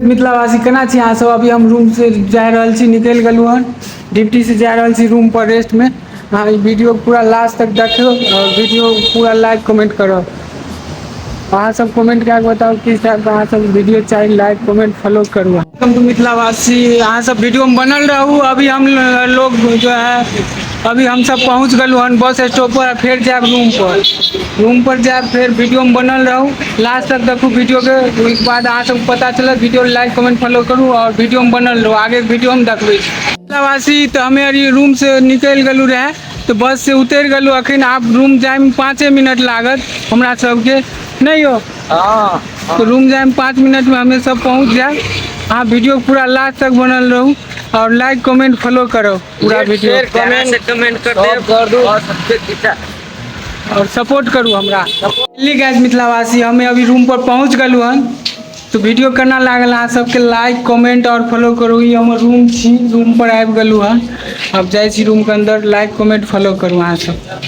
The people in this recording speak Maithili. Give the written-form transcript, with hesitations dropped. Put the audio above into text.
मिथिलावासी, केना छी अहाँ सब? अभी हम रूम से जा रहल छी, निकलि गेलहुँ हन ड्यूटी से, जा रहल छी रूम पर रेस्टमे। अहाँ ई वीडियो पूरा लास्ट तक देखियौ आओर वीडियो पूरा लाइक, कमेंट करब। अहाँ सब कमेंट कए कऽ बताउ किस टाइपके अहाँ सब वीडियो चाही। लाइक, कमेंट, फॉलो करू। Welcome to मिथिलावासी। अहाँ सब वीडियोमे बनल रहू। अभी हम लोग जो है, अभी हम सब पहुँच गेलहुँ हन बस स्टॉप पर। फेर जायब रूम पर, रूम पर जायब फेर। वीडियोमे बनल रहू, लास्ट तक देखू वीडियोके, ओहिके बाद अहाँ सबके पता चलत। वीडियो लाइक, कमेंट, फॉलो करू आओर वीडियोमे बनल रहू। आगे वीडियो हम देखबै छी। मिथिलावासी, तऽ हमे अभी रूम से निकलि गेलहुँ रहए तऽ बस से उतरि गेलहुँ अखन। आब रूम जाइमे 5 मिनट लागत हमरा सबके, नहि यौ? हाँ। तऽ रूम जाइमे 5 मिनटमे हमे सब पहुँच जायब। अहाँ वीडियो पूरा लास्ट तक बनल रहू और लाइक, कमेंट, फॉलो करो पूरा वीडियो। शेयर, कमेंट, कमेंट कर दे, कर दू और सबके खींचा। और सपोर्ट करू हमरा। दिल्ली गैस मिथिलावासी, हमे अभी रूम पर पहुँच गेलहुँ हन। तो वीडियो केना लागल अहाँ सबके, लाइक, कमेंट और फॉलो करू। ई हमर रूम छी, रूम पर आबि गेलहुँ हन, अब जाइ छी रूमके अंदर। लाइक, कमेंट, फॉलो करू अहाँ सब।